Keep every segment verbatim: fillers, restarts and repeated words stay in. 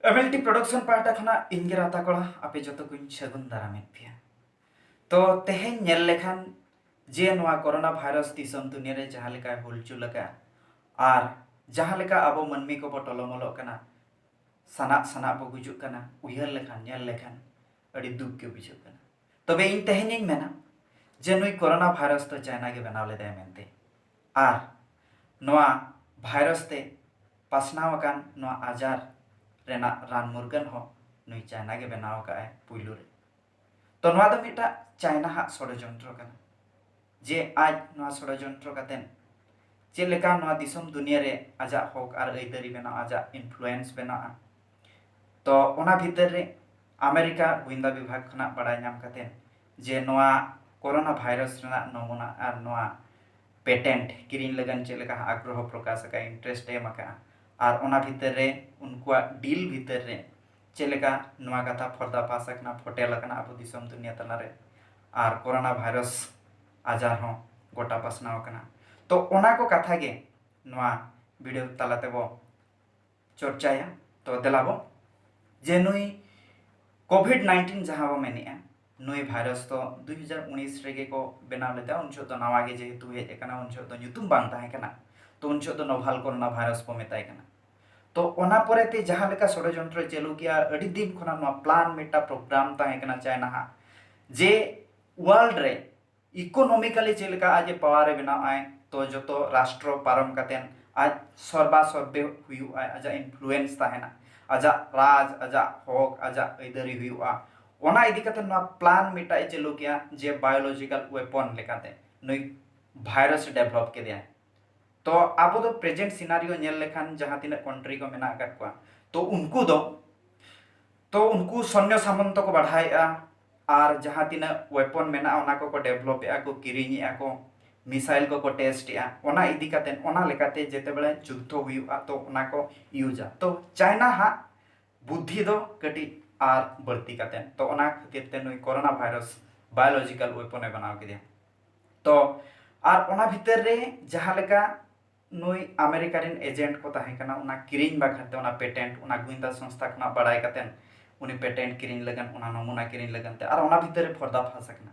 M L T production ᱯᱟᱦᱴᱟ ᱠᱷᱚᱱᱟᱜ ᱤᱧ ᱜᱮ ᱨᱟᱛᱟ ᱠᱚᱲᱟ ᱟᱯᱮ ᱡᱚᱛᱚ ᱠᱚᱧ ᱥᱟᱹᱜᱩᱱ ᱫᱟᱨᱟᱢᱮᱫ ᱯᱮᱭᱟ᱾ ᱛᱚ ᱛᱮᱦᱮᱧ ᱧᱮᱞ ᱞᱮᱠᱷᱟᱱ ᱡᱮ ᱱᱚᱣᱟ ᱠᱳᱨᱳᱱᱟ ᱵᱷᱟᱭᱨᱟᱥ ᱫᱤᱥᱚᱢ ᱫᱩᱱᱤᱭᱟᱹ ᱨᱮ ᱡᱟᱦᱟᱸ ᱞᱮᱠᱟᱭ ᱦᱩᱞᱪᱩᱞ ᱟᱠᱟᱫᱼᱟ ᱟᱨ ᱡᱟᱦᱟᱸ ᱞᱮᱠᱟ ᱟᱵᱚ ᱢᱟᱹᱱᱢᱤ ᱠᱚᱵᱚ ᱴᱚᱞᱚᱢᱚᱞᱚᱜ ᱠᱟᱱᱟ, ᱥᱟᱱᱟᱜ ᱥᱟᱱᱟᱜ ᱵᱚ ᱜᱩᱡᱩᱜ ᱠᱟᱱᱟ, ᱩᱭᱦᱟᱹᱨ ᱞᱮᱠᱷᱟᱱ ᱧᱮᱞ ᱞᱮᱠᱷᱟᱱ ᱟᱹᱰᱤ ᱫᱩᱠ ᱜᱮ ᱵᱩᱡᱷᱟᱹᱜ ᱠᱟᱱᱟ᱾ ᱛᱚᱵᱮ ᱤᱧ ᱛᱮᱦᱮᱧᱤᱧ ᱢᱮᱱᱟ ᱡᱮ ᱱᱩᱭ ᱠᱳᱨᱳᱱᱟ ᱵᱷᱟᱭᱨᱟᱥ ᱫᱚ ᱪᱟᱭᱱᱟ ᱜᱮ ᱵᱮᱱᱟᱣ ᱞᱮᱫᱟᱭ ᱢᱮᱱᱛᱮ, ᱟᱨ ᱱᱚᱣᱟ ᱵᱷᱟᱭᱨᱟᱥ ᱛᱮ ᱯᱟᱥᱱᱟᱣ ᱟᱠᱟᱱ ᱱᱚᱣᱟ ᱟᱡᱟᱨ ᱨᱮᱱᱟᱜ ᱨᱟᱱ ᱢᱩᱨᱜᱟᱹᱱ ᱦᱚᱸ ᱱᱩᱭ ᱪᱟᱭᱱᱟ ᱜᱮ ᱵᱮᱱᱟᱣ ᱟᱠᱟᱫ ᱟᱭ ᱯᱩᱭᱞᱩ ᱨᱮ᱾ ᱛᱚ ᱱᱚᱣᱟ ᱫᱚ ᱢᱤᱫᱴᱟᱝ ᱪᱟᱭᱱᱟ ᱦᱟᱜ ᱥᱚᱲᱚᱡᱚᱱᱛᱨᱚ ᱠᱟᱱᱟ, ᱡᱮ ᱟᱡ ᱱᱚᱣᱟ ᱥᱚᱲᱚᱡᱚᱱᱛᱨᱚ ᱠᱟᱛᱮᱱ ᱪᱮᱫ ᱞᱮᱠᱟ ᱱᱚᱣᱟ ᱫᱤᱥᱚᱢ ᱫᱩᱱᱤᱭᱟᱹ ᱨᱮ ᱟᱡᱟᱜ ᱦᱚᱠ ᱟᱨ ᱟᱹᱭᱫᱟᱹᱨᱤ ᱵᱮᱱᱟᱣ, ᱟᱡᱟᱜ ᱤᱱᱯᱷᱞᱩᱭᱮᱱᱥ ᱵᱮᱱᱟᱣᱟ᱾ ᱛᱚ ᱚᱱᱟ ᱵᱷᱤᱛᱟᱹᱨ ᱨᱮ ᱟᱢᱮᱨᱤᱠᱟ ᱜᱩᱭᱤᱱᱫᱟ ᱵᱤᱵᱷᱟᱜᱽ ᱠᱷᱚᱱᱟᱜ ᱵᱟᱲᱟᱭ ᱧᱟᱢ ᱠᱟᱛᱮᱱ ᱡᱮ ᱱᱚᱣᱟ ᱠᱳᱨᱳᱱᱟ ᱵᱷᱟᱭᱨᱟᱥ ᱨᱮᱱᱟᱜ ᱱᱚᱢᱩᱱᱟ ᱟᱨ ᱱᱚᱣᱟ ᱯᱮᱴᱮᱱᱴ ᱠᱤᱨᱤᱧ ᱞᱟᱹᱜᱤᱫ ᱪᱮᱫ ᱞᱮᱠᱟ ᱟᱜᱽᱨᱚᱦᱚ ᱯᱨᱚᱠᱟᱥ ᱟᱠᱟᱫ, ᱤᱱᱴᱟᱨᱮᱥᱴ ᱮ ᱮᱢ ᱟᱠᱟᱫᱼᱟ, ᱟᱨ ᱚᱱᱟ ᱵᱷᱤᱛᱟᱹᱨ ᱨᱮ ᱩᱱᱠᱩᱣᱟᱜ ᱰᱤᱞ ᱵᱷᱤᱛᱟᱹᱨ ᱨᱮ ᱪᱮᱫ ᱞᱮᱠᱟ ᱱᱚᱣᱟ ᱠᱟᱛᱷᱟ ᱯᱷᱚᱨᱫᱟ ᱯᱟᱥ ᱟᱠᱟᱱᱟ, ᱯᱷᱚᱴᱮᱞ ᱟᱠᱟᱱᱟ ᱟᱵᱚ ᱫᱤᱥᱚᱢ ᱫᱩᱱᱤᱭᱟᱹ ᱛᱟᱞᱟᱨᱮ, ᱟᱨ ᱠᱳᱨᱳᱱᱟ ᱵᱷᱟᱭᱨᱟᱥ ᱟᱡᱟᱨ ᱦᱚᱸ ᱜᱚᱴᱟ ᱯᱟᱥᱱᱟᱣ ᱟᱠᱟᱱᱟ᱾ ᱛᱚ ᱚᱱᱟ ᱠᱚ ᱠᱟᱛᱷᱟ ᱜᱮ ᱱᱚᱣᱟ ᱵᱷᱤᱰᱤᱭᱳ ᱛᱟᱞᱟ ᱛᱮᱵᱚ ᱪᱚᱨᱪᱟᱭᱟ᱾ ᱛᱚ ᱫᱮᱞᱟ ᱵᱚ, ᱡᱮ ᱱᱩᱭ ᱠᱳᱵᱷᱤᱰ ᱱᱟᱭᱤᱱᱴᱤᱱ ᱡᱟᱦᱟᱸ ᱵᱚ ᱢᱮᱱᱮᱜᱼᱟ, ᱱᱩᱭ ᱵᱷᱟᱭᱨᱟᱥ ᱫᱚ ᱫᱩᱭ ᱦᱟᱡᱟᱨ ᱩᱱᱤᱥ ᱨᱮᱜᱮ ᱠᱚ ᱵᱮᱱᱟᱣ ᱞᱮᱫᱟ᱾ ᱩᱱ ᱡᱚᱦᱚᱜ ᱫᱚ ᱱᱟᱣᱟ ᱜᱮ ᱡᱮᱦᱮᱛᱩ ᱦᱮᱡ ᱟᱠᱟᱱᱟ, ᱩᱱ ᱡᱚᱦᱚᱜ ᱫᱚ ᱧᱩᱛᱩᱢ ᱵᱟᱝ ᱛᱟᱦᱮᱸ ᱠᱟᱱᱟ, ᱛᱚ ᱩᱱ ᱡᱚᱦᱚᱜ ᱫᱚ ᱱᱳᱵᱷᱟᱞ ᱠᱳᱨᱳᱱᱟ ᱵᱷᱟᱭᱨᱟᱥ ᱵᱚ ᱢᱮᱛᱟᱭ ᱠᱟᱱᱟ᱾ ᱛᱚ ᱚᱱᱟ ᱯᱚᱨᱮᱛᱮ ᱡᱟᱦᱟᱸ ᱞᱮᱠᱟ ᱥᱚᱲᱚᱡᱚᱱᱛᱨᱚ ᱪᱟᱹᱞᱩ ᱠᱮᱜᱼᱟ, ᱟᱹᱰᱤ ᱫᱤᱱ ᱠᱷᱚᱱᱟᱜ ᱱᱚᱣᱟ ᱯᱞᱟᱱ ᱢᱤᱫᱴᱟᱝ ᱯᱨᱳᱜᱨᱟᱢ ᱛᱟᱦᱮᱸ ᱠᱟᱱᱟ ᱪᱟᱭᱱᱟ ᱦᱟᱜ, ᱡᱮ ᱣᱟᱨᱞᱰ ᱨᱮ ᱤᱠᱳᱱᱚᱢᱤᱠᱟᱞᱤ ᱪᱮᱫ ᱞᱮᱠᱟ ᱟᱡ ᱮ ᱯᱟᱣᱟᱨ ᱮ ᱵᱮᱱᱟᱣ ᱟᱭ, ᱛᱚ ᱡᱚᱛᱚ ᱨᱟᱥᱴᱨᱚ ᱯᱟᱨᱚᱢ ᱠᱟᱛᱮᱱ ᱟᱡ ᱥᱚᱨᱵᱟ ᱥᱚᱨᱵᱮ ᱦᱩᱭᱩᱜᱼᱟ, ᱟᱡᱟᱜ ᱤᱱᱯᱷᱞᱩᱭᱮᱱᱥ ᱛᱟᱦᱮᱱᱟ, ᱟᱡᱟᱜ ᱨᱟᱡᱽ, ᱟᱡᱟᱜ ᱦᱚᱠ, ᱟᱡᱟᱜ ᱟᱹᱭᱫᱟᱹᱨᱤ ᱦᱩᱭᱩᱜᱼᱟ᱾ ᱚᱱᱟ ᱤᱫᱤ ᱠᱟᱛᱮ ᱱᱚᱣᱟ ᱯᱞᱟᱱ ᱢᱤᱫᱴᱟᱜ ᱮ ᱪᱟᱹᱞᱩ ᱠᱮᱜᱼᱟ ᱡᱮ ᱵᱟᱭᱳᱞᱚᱡᱤᱠᱟᱞ ᱣᱮᱯᱚᱱ ᱞᱮᱠᱟᱛᱮ ᱱᱩᱭ ᱵᱷᱟᱭᱨᱟᱥ ᱮ ᱰᱮᱵᱷᱞᱚᱯ ᱠᱮᱫᱮᱭᱟ᱾ ᱛᱚ ᱟᱵᱚ ᱫᱚ ᱯᱨᱮᱡᱮᱱᱴ ᱥᱤᱱᱟᱨᱤᱭᱳ ᱧᱮᱞ ᱞᱮᱠᱷᱟᱱ ᱡᱟᱦᱟᱸ ᱛᱤᱱᱟᱹᱜ ᱠᱚᱱᱴᱨᱤ ᱠᱚ ᱢᱮᱱᱟᱜ ᱟᱠᱟᱫ ᱠᱚᱣᱟ, ᱛᱚ ᱩᱱᱠᱩ ᱫᱚ, ᱛᱚ ᱩᱱᱠᱩ ᱥᱚᱱᱭᱚ ᱥᱟᱢᱚᱱᱛᱚ ᱠᱚ ᱵᱟᱲᱦᱟᱣᱮᱫᱼᱟ, ᱟᱨ ᱡᱟᱦᱟᱸ ᱛᱤᱱᱟᱹᱜ ᱣᱮᱯᱚᱱ ᱢᱮᱱᱟᱜᱼᱟ ᱚᱱᱟ ᱠᱚᱠᱚ ᱰᱮᱵᱷᱞᱚᱯᱮᱫᱼᱟ ᱠᱚ, ᱠᱤᱨᱤᱧᱮᱫᱼᱟ ᱠᱚ, ᱢᱤᱥᱟᱭᱤᱞ ᱠᱚᱠᱚ ᱴᱮᱥᱴᱮᱫᱼᱟ᱾ ᱚᱱᱟ ᱤᱫᱤ ᱠᱟᱛᱮ, ᱚᱱᱟ ᱞᱮᱠᱟᱛᱮ ᱡᱮᱛᱮ ᱵᱮᱲᱮ ᱡᱩᱫᱽᱫᱷᱚ ᱦᱩᱭᱩᱜᱼᱟ ᱛᱚ ᱚᱱᱟ ᱠᱚ ᱤᱭᱩᱡᱟ᱾ ᱛᱚ ᱪᱟᱭᱱᱟ ᱦᱟᱜ ᱵᱩᱫᱽᱫᱷᱤ ᱫᱚ ᱠᱟᱹᱴᱤᱡ ᱟᱨ ᱵᱟᱹᱲᱛᱤ ᱠᱟᱛᱮ, ᱛᱚ ᱚᱱᱟ ᱠᱷᱟᱹᱛᱤᱨ ᱛᱮ ᱱᱩᱭ ᱠᱳᱨᱳᱱᱟ ᱵᱷᱟᱭᱨᱟᱥ ᱵᱟᱭᱳᱞᱚᱡᱤᱠᱟᱞ ᱣᱮᱯᱚᱱ ᱮ ᱵᱮᱱᱟᱣ ᱠᱮᱫᱮᱭᱟ᱾ ᱛᱚ ᱟᱨ ᱚᱱᱟ ᱵᱷᱤᱛᱟᱹᱨ ᱨᱮ ᱡᱟᱦᱟᱸ ᱞᱮᱠᱟ ᱱᱩᱭ ᱟᱢᱮᱨᱤᱠᱟ ᱨᱮᱱ ᱮᱡᱮᱱᱴ ᱠᱚ ᱛᱟᱦᱮᱸ ᱠᱟᱱᱟ, ᱚᱱᱟ ᱠᱤᱨᱤᱧ ᱵᱟᱠᱷᱨᱟ ᱛᱮ ᱚᱱᱟ ᱯᱮᱴᱮᱱᱴ, ᱚᱱᱟ ᱜᱩᱭᱤᱱᱫᱟ ᱥᱚᱝᱥᱛᱷᱟ ᱠᱷᱚᱱᱟᱜ ᱵᱟᱲᱟᱭ ᱠᱟᱛᱮ ᱩᱱᱤ ᱯᱮᱴᱮᱱᱴ ᱠᱤᱨᱤᱧ ᱞᱟᱹᱜᱤᱫ, ᱚᱱᱟ ᱱᱚᱢᱩᱱᱟ ᱠᱤᱨᱤᱧ ᱞᱟᱹᱜᱤᱫ ᱛᱮ, ᱟᱨ ᱚᱱᱟ ᱵᱷᱤᱛᱟᱹᱨ ᱨᱮ ᱯᱷᱚᱨᱫᱟ ᱯᱷᱟᱥ ᱟᱠᱟᱱᱟ᱾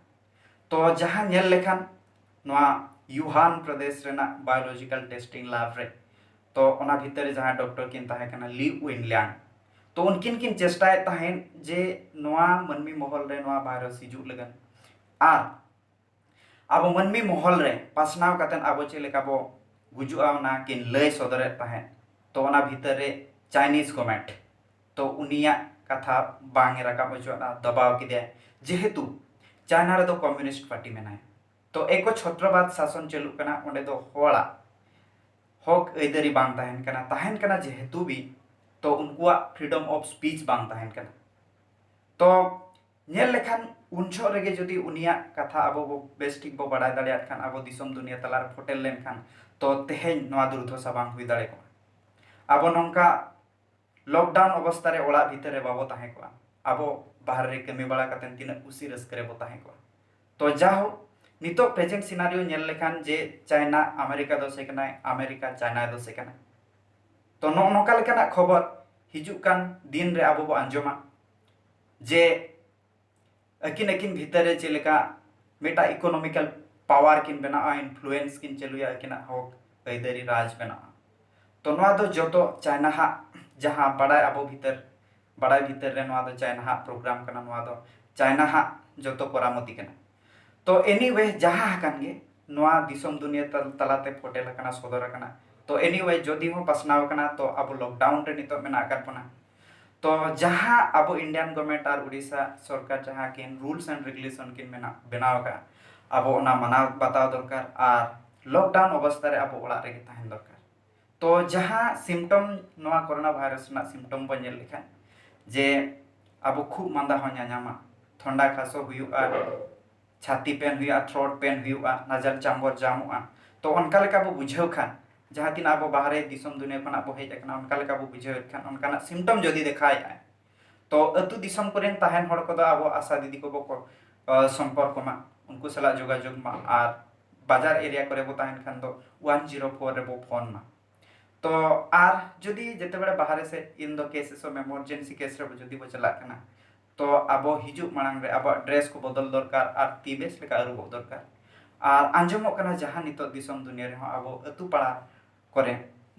ᱛᱚ ᱡᱟᱦᱟᱸ ᱧᱮᱞ ᱞᱮᱠᱷᱟᱱ ᱱᱚᱣᱟ ᱭᱩᱦᱟᱱ ᱯᱨᱚᱫᱮᱥ ᱨᱮᱱᱟᱜ ᱵᱟᱭᱳᱞᱚᱡᱤᱠᱟᱞ ᱴᱮᱥᱴᱤᱝ ᱞᱮᱵ ᱨᱮ, ᱛᱚ ᱚᱱᱟ ᱵᱷᱤᱛᱟᱹᱨ ᱨᱮ ᱡᱟᱦᱟᱸᱭ ᱰᱚᱠᱴᱚᱨ ᱠᱤᱱ ᱛᱟᱦᱮᱸ ᱠᱟᱱᱟ ᱞᱤ ᱩᱭᱱᱞᱤᱭᱟᱝ, ᱛᱚ ᱩᱱᱠᱤᱱ ᱠᱤᱱ ᱪᱮᱥᱴᱟᱭᱮᱫ ᱛᱟᱦᱮᱸᱫ ᱡᱮ ᱱᱚᱣᱟ ᱢᱟᱹᱱᱢᱤ ᱢᱚᱦᱚᱞ ᱨᱮ ᱱᱚᱣᱟ ᱵᱷᱟᱭᱨᱟᱥ ᱦᱤᱡᱩᱜ ᱞᱟᱹᱜᱤᱫ ᱟᱨ ᱟᱵᱚ ᱢᱟᱹᱱᱢᱤ ᱢᱚᱦᱚᱞ ᱨᱮ ᱯᱟᱥᱱᱟᱣ ᱠᱟᱛᱮᱫ ᱟᱵᱚ ᱪᱮᱫ ᱞᱮᱠᱟ ᱵᱚ ᱜᱩᱡᱩᱜᱼᱟ, ᱚᱱᱟ ᱠᱤᱱ ᱞᱟᱹᱭ ᱥᱚᱫᱚᱨᱮᱫ ᱛᱟᱦᱮᱸᱫ᱾ ᱛᱚ ᱚᱱᱟ ᱵᱷᱤᱛᱟᱹᱨ ᱨᱮ ᱪᱟᱭᱱᱤᱡᱽ ᱜᱚᱵᱷᱢᱮᱱᱴ, ᱛᱚ ᱩᱱᱤᱭᱟᱜ ᱠᱟᱛᱷᱟ ᱵᱟᱝ ᱮ ᱨᱟᱠᱟᱵ ᱦᱚᱪᱚᱣᱟᱫᱼᱟ, ᱫᱟᱵᱟᱣ ᱠᱮᱫᱮᱭᱟ, ᱡᱮᱦᱮᱛᱩ ᱪᱟᱭᱱᱟ ᱨᱮᱫᱚ ᱠᱚᱢᱭᱩᱱᱤᱥᱴ ᱯᱟᱨᱴᱤ ᱢᱮᱱᱟᱭᱟ᱾ ᱛᱚ ᱮᱠᱚᱪᱷᱚᱛᱨᱚᱵᱟᱫ ᱥᱟᱥᱚᱱ ᱪᱟᱹᱞᱩᱜ ᱠᱟᱱᱟ, ᱚᱸᱰᱮ ᱫᱚ ᱦᱚᱲᱟᱜ ᱦᱚᱠ ᱟᱹᱭᱫᱟᱹᱨᱤ ᱵᱟᱝ ᱛᱟᱦᱮᱱ ᱠᱟᱱᱟ, ᱛᱟᱦᱮᱱ ᱠᱟᱱᱟ ᱡᱮᱦᱮᱛᱩ ᱵᱤ, ᱛᱚ ᱩᱱᱠᱩᱣᱟᱜ ᱯᱷᱨᱤᱰᱚᱢ ᱚᱯᱷ ᱥᱯᱤᱪ ᱵᱟᱝ ᱛᱟᱦᱮᱱ ᱠᱟᱱᱟ᱾ ᱛᱚ ᱧᱮᱞ ᱞᱮᱠᱷᱟᱱ ᱩᱱ ᱡᱚᱦᱚᱜ ᱨᱮᱜᱮ ᱡᱩᱫᱤ ᱩᱱᱤᱭᱟᱜ ᱠᱟᱛᱷᱟ ᱟᱵᱚ ᱵᱚ ᱵᱮᱥ ᱴᱷᱤᱠ ᱵᱚ ᱵᱟᱲᱟᱭ ᱫᱟᱲᱮᱭᱟᱜ ᱠᱷᱟᱱ, ᱟᱵᱚ ᱫᱤᱥᱚᱢ ᱫᱩᱱᱤᱭᱟᱹ ᱛᱟᱞᱟᱨᱮ ᱯᱷᱚᱴᱮᱞ ᱞᱮᱱᱠᱷᱟᱱ, ᱛᱚ ᱛᱮᱦᱮᱧ ᱱᱚᱣᱟ ᱫᱩᱨᱫᱷᱚᱥᱟ ᱵᱟᱝ ᱦᱩᱭ ᱫᱟᱲᱮ ᱠᱚᱜᱼᱟ᱾ ᱟᱵᱚ ᱱᱚᱝᱠᱟ ᱞᱚᱠᱰᱟᱣᱱ ᱚᱵᱚᱥᱛᱟ ᱨᱮ ᱚᱲᱟᱜ ᱵᱷᱤᱛᱟᱹᱨ ᱨᱮ ᱵᱟᱵᱚ ᱛᱟᱦᱮᱸ ᱠᱚᱜᱼᱟ, ᱟᱵᱚ ᱵᱟᱦᱨᱮ ᱨᱮ ᱠᱟᱹᱢᱤ ᱵᱟᱲᱟ ᱠᱟᱛᱮ ᱛᱤᱱᱟᱹᱜ ᱠᱩᱥᱤ ᱨᱟᱹᱥᱠᱟᱹ ᱨᱮᱵᱚ ᱛᱟᱦᱮᱸ ᱠᱚᱜᱼᱟ᱾ ᱛᱚ ᱡᱟᱦᱳᱠ, ᱱᱤᱛᱚᱜ ᱯᱨᱮᱡᱮᱱᱴ ᱥᱤᱱᱟᱨᱤᱭᱳ ᱧᱮᱞ ᱞᱮᱠᱷᱟᱱ ᱡᱮ ᱪᱟᱭᱱᱟ ᱟᱢᱮᱨᱤᱠᱟ ᱫᱚ ᱥᱮ ᱠᱟᱱᱟᱭ, ᱟᱢᱮᱨᱤᱠᱟ ᱪᱟᱭᱱᱟ ᱫᱚ ᱥᱮ ᱠᱟᱱᱟᱭ᱾ ᱛᱚ ᱱᱚᱜᱼᱚ ᱱᱚᱝᱠᱟ ᱞᱮᱠᱟᱱᱟᱜ ᱠᱷᱚᱵᱚᱨ ᱦᱤᱡᱩᱜ ᱠᱟᱱ ᱫᱤᱱ ᱨᱮ ᱟᱵᱚ ᱵᱚ ᱟᱸᱡᱚᱢᱟ ᱡᱮ ᱟᱹᱠᱤᱱ ᱟᱹᱠᱤᱱ ᱵᱷᱤᱛᱟᱹᱨ ᱨᱮ ᱪᱮᱫ ᱞᱮᱠᱟ ᱢᱤᱫᱴᱟᱝ ᱤᱠᱳᱱᱚᱢᱤᱠᱟᱞ ᱯᱟᱣᱟᱨ ᱠᱤᱱ ᱵᱮᱱᱟᱣᱟ, ᱤᱱᱯᱷᱞᱩᱭᱮᱱᱥ ᱠᱤᱱ ᱪᱟᱹᱞᱩᱭᱟ, ᱟᱹᱠᱤᱱᱟᱜ ᱦᱚᱠ ᱟᱹᱭᱫᱟᱹᱨᱤ ᱨᱟᱡᱽ ᱵᱮᱱᱟᱣᱟ᱾ ᱛᱚ ᱱᱚᱣᱟ ᱫᱚ ᱡᱚᱛᱚ ᱪᱟᱭᱱᱟ ᱦᱟᱜ ᱡᱟᱦᱟᱸ ᱵᱟᱲᱟᱭ ᱟᱵᱚ ᱵᱷᱤᱛᱟᱹᱨ, ᱵᱟᱲᱟᱭ ᱵᱷᱤᱛᱟᱹᱨ ᱨᱮ ᱱᱚᱣᱟ ᱫᱚ ᱪᱟᱭᱱᱟ ᱦᱟᱜ ᱯᱨᱳᱜᱨᱟᱢ ᱠᱟᱱᱟ, ᱱᱚᱣᱟ ᱫᱚ ᱪᱟᱭᱱᱟ ᱦᱟᱜ ᱡᱚᱛᱚ ᱠᱚᱨᱟᱢᱚᱛᱤ ᱠᱟᱱᱟ᱾ ᱛᱚ ᱮᱱᱤᱣᱮ, ᱡᱟᱦᱟᱸ ᱟᱠᱟᱱ ᱜᱮ, ᱱᱚᱣᱟ ᱫᱤᱥᱚᱢ ᱫᱩᱱᱤᱭᱟᱹ ᱛᱟᱞ-, ᱛᱟᱞᱟᱛᱮ ᱯᱷᱚᱴᱮᱞ ᱟᱠᱟᱱᱟ, ᱥᱚᱫᱚᱨ ᱟᱠᱟᱱᱟ᱾ ᱛᱚ ᱮᱱᱤᱣᱮ, ᱡᱚᱫᱤ ᱦᱚᱸ ᱯᱟᱥᱱᱟᱣ ᱟᱠᱟᱱᱟ, ᱛᱚ ᱟᱵᱚ ᱞᱚᱠᱰᱟᱣᱩᱱ ᱨᱮ ᱱᱤᱛᱚᱜ ᱢᱮᱱᱟᱜ ᱟᱠᱟᱫ ᱵᱚᱱᱟ᱾ ᱛᱚ ᱡᱟᱦᱟᱸ ᱟᱵᱚ ᱤᱱᱰᱤᱭᱟᱱ ᱜᱚᱵᱷᱢᱮᱱᱴ ᱟᱨ ᱩᱰᱤᱥᱟ ᱥᱚᱨᱠᱟᱨ ᱡᱟᱦᱟᱸ ᱠᱤᱱ ᱨᱩᱞᱥ ᱮᱱᱰ ᱨᱮᱜᱩᱞᱮᱥᱚᱱ ᱠᱤᱱ ᱢᱮᱱᱟᱜ, ᱵᱮᱱᱟᱣ ᱟᱠᱟᱫᱼᱟ, ᱟᱵᱚ ᱚᱱᱟ ᱢᱟᱱᱟᱣ ᱵᱟᱛᱟᱣ ᱫᱚᱨᱠᱟᱨ ᱟᱨ ᱞᱚᱠᱰᱟᱣᱩᱱ ᱚᱵᱚᱥᱛᱟ ᱨᱮ ᱟᱵᱚ ᱚᱲᱟᱜ ᱨᱮᱜᱮ ᱛᱟᱦᱮᱱ ᱫᱚᱨᱠᱟᱨ᱾ ᱛᱚ ᱡᱟᱦᱟᱸ ᱥᱤᱢᱴᱚᱢ, ᱱᱚᱣᱟ ᱠᱳᱨᱳᱱᱟ ᱵᱷᱟᱭᱨᱟᱥ ᱨᱮᱱᱟᱜ ᱥᱤᱢᱴᱚᱢ ᱵᱚᱱ ᱧᱮᱞ ᱞᱮᱠᱷᱟᱱ ᱡᱮ ᱟᱵᱚ ᱠᱷᱩᱜ ᱢᱟᱸᱫᱟ ᱦᱚᱸ ᱧᱟᱧᱟᱢᱟ, ᱴᱷᱚᱱᱰᱟ ᱠᱷᱟᱥᱚ ᱦᱩᱭᱩᱜᱼᱟ, ᱪᱷᱟᱛᱤ ᱯᱮᱱ ᱦᱩᱭᱩᱜᱼᱟ, ᱛᱷᱨᱳᱴ ᱯᱮᱱ ᱦᱩᱭᱩᱜᱼᱟ, ᱱᱟᱡᱟᱞ ᱪᱟᱢᱵᱚᱨ ᱡᱟᱢᱚᱜᱼᱟ᱾ ᱛᱚ ᱚᱱᱠᱟ ᱞᱮᱠᱟ ᱵᱚ ᱵᱩᱡᱷᱟᱹᱣ ᱠᱷᱟᱱ, ᱡᱟᱦᱟᱸ ᱛᱤᱱᱟᱹᱜ ᱟᱵᱚ ᱵᱟᱦᱨᱮ ᱫᱤᱥᱚᱢ ᱫᱩᱱᱤᱭᱟᱹ ᱠᱷᱚᱱᱟᱜ ᱵᱚ ᱦᱮᱡ ᱟᱠᱟᱱᱟ, ᱚᱱᱠᱟ ᱞᱮᱠᱟ ᱵᱚ ᱵᱩᱡᱷᱟᱹᱣᱮᱫ ᱠᱷᱟᱱ, ᱚᱱᱠᱟᱱᱟᱜ ᱥᱤᱢᱴᱚᱢ ᱡᱩᱫᱤ ᱫᱮᱠᱷᱟᱣᱮᱫᱼᱟᱭ, ᱛᱚ ᱟᱹᱛᱩ ᱫᱤᱥᱚᱢ ᱠᱚᱨᱮᱱ ᱛᱟᱦᱮᱱ ᱦᱚᱲ ᱠᱚᱫᱚ ᱟᱵᱚ ᱟᱥᱟ ᱫᱤᱫᱤ ᱠᱚᱵᱚ ᱠᱚ, ᱟ, ᱥᱚᱢᱯᱚᱨᱠᱚ ᱢᱟ, ᱩᱱᱠᱩ ᱥᱟᱞᱟᱜ ᱡᱳᱜᱟᱡᱳᱜᱽ ᱢᱟ, ᱟᱨ ᱵᱟᱡᱟᱨ ᱮᱨᱤᱭᱟ ᱠᱚᱨᱮ ᱵᱚ ᱛᱟᱦᱮᱱ ᱠᱷᱟᱱ ᱫᱚ ᱳᱣᱟᱱ ᱡᱤᱨᱳ ᱯᱷᱳᱨ ᱨᱮᱵᱚ ᱯᱷᱳᱱ ᱢᱟ᱾ ᱛᱚ ᱟᱨ ᱡᱩᱫᱤ ᱡᱮᱛᱮ ᱵᱮᱲᱟ ᱵᱟᱦᱨᱮ ᱥᱮᱫ ᱤᱱ ᱫᱚ ᱠᱮᱥ ᱥᱚᱢ ᱮᱢᱟᱨᱡᱮᱱᱥᱤ ᱠᱮᱥ ᱨᱮᱵᱚ ᱡᱩᱫᱤ ᱵᱚ ᱪᱟᱞᱟᱜ ᱠᱟᱱᱟ, ᱛᱚ ᱟᱵᱚ ᱦᱤᱡᱩᱜ ᱢᱟᱲᱟᱝ ᱨᱮ ᱟᱵᱚᱣᱟᱜ ᱰᱨᱮᱥ ᱠᱚ ᱵᱚᱫᱚᱞ ᱫᱚᱨᱠᱟᱨ ᱟᱨ ᱛᱤ ᱵᱮᱥ ᱞᱮᱠᱟ ᱟᱹᱨᱩᱵᱚᱜ ᱫᱚᱨᱠᱟᱨ᱾ ᱟᱨ ᱟᱸᱡᱚᱢᱚᱜ ᱠᱟᱱᱟ ᱡᱟᱦᱟᱸ ᱱᱤᱛᱚᱜ ᱫᱤᱥᱚᱢ ᱫᱩᱱᱤᱭᱟᱹ ᱨᱮᱦᱚᱸ ᱟᱵᱚ ᱟᱹᱛᱩ ᱯᱟᱲᱟ ᱠᱚᱨᱮ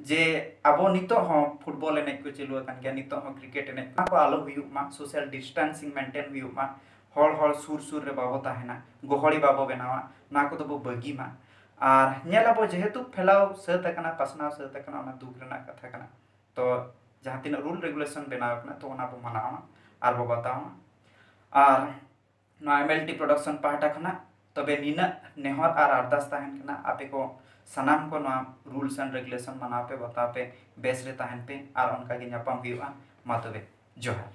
ᱡᱮ ᱟᱵᱚ ᱱᱤᱛᱚᱜ ᱦᱚᱸ ᱯᱷᱩᱴᱵᱚᱞ ᱮᱱᱮᱡ ᱠᱚ ᱪᱟᱹᱞᱩ ᱟᱠᱟᱱ ᱜᱮᱭᱟ, ᱱᱤᱛᱚᱜ ᱦᱚᱸ ᱠᱨᱤᱠᱮᱴ ᱮᱱᱮᱡ, ᱚᱱᱟ ᱠᱚ ᱟᱞᱚ ᱦᱩᱭᱩᱜ ᱢᱟ, ᱥᱳᱥᱟᱞ ᱰᱤᱥᱴᱮᱱᱥᱤᱝ ᱢᱮᱱᱴᱮᱱ ᱦᱩᱭᱩᱜ ᱢᱟ, ᱦᱚᱲ ᱦᱚᱲ ᱥᱩᱨ ᱥᱩᱨ ᱨᱮ ᱵᱟᱵᱚ ᱛᱟᱦᱮᱱᱟ, ᱜᱚᱦᱚᱲᱤ ᱵᱟᱵᱚ ᱵᱮᱱᱟᱣᱟ, ᱱᱚᱣᱟ ᱠᱚᱫᱚ ᱵᱚ ᱵᱟᱹᱜᱤ ᱢᱟ᱾ ᱟᱨ ᱧᱮᱞ ᱟᱵᱚ ᱡᱮᱦᱮᱛᱩ ᱯᱷᱮᱞᱟᱣ ᱥᱟᱹᱛ ᱟᱠᱟᱱᱟ, ᱯᱟᱥᱱᱟᱣ ᱥᱟᱹᱛ ᱟᱠᱟᱱᱟ, ᱚᱱᱟ ᱫᱩᱠ ᱨᱮᱱᱟᱜ ᱠᱟᱛᱷᱟ ᱠᱟᱱᱟ᱾ ᱛᱚ ᱡᱟᱦᱟᱸ ᱛᱤᱱᱟᱹᱜ ᱨᱩᱞ ᱨᱮᱜᱩᱞᱮᱥᱚᱱ ᱵᱮᱱᱟᱣ ᱟᱠᱟᱱᱟ, ᱛᱚ ᱚᱱᱟ ᱵᱚ ᱢᱟᱱᱟᱣ ᱢᱟ ᱟᱨ ᱵᱚ ᱵᱟᱛᱟᱣ ᱢᱟ᱾ ᱟᱨ ᱱᱚᱣᱟ ᱮᱢ ᱮᱞ ᱴᱤ ᱯᱨᱚᱰᱟᱠᱥᱚᱱ ᱯᱟᱦᱴᱟ ᱠᱷᱚᱱᱟᱜ ᱛᱚᱵᱮ ᱱᱤᱱᱟᱹᱜ ᱱᱮᱦᱚᱨ ᱟᱨ ᱟᱨᱫᱟᱥ ᱛᱟᱦᱮᱱ ᱠᱟᱱᱟ, ᱟᱯᱮ ᱠᱚ ᱥᱟᱱᱟᱢ ᱠᱚ ᱱᱚᱣᱟ ᱨᱩᱞᱥ ᱮᱱᱰ ᱨᱮᱜᱩᱞᱮᱥᱚᱱ ᱢᱟᱱᱟᱣ ᱯᱮ, ᱵᱟᱛᱟᱣ ᱯᱮ, ᱵᱮᱥ ᱨᱮ ᱛᱟᱦᱮᱱ ᱯᱮ, ᱟᱨ ᱚᱱᱠᱟ ᱜᱮ ᱧᱟᱯᱟᱢ ᱦᱩᱭᱩᱜᱼᱟ᱾ ᱢᱟ ᱛᱚᱵᱮ, ᱡᱚᱦᱟᱨ᱾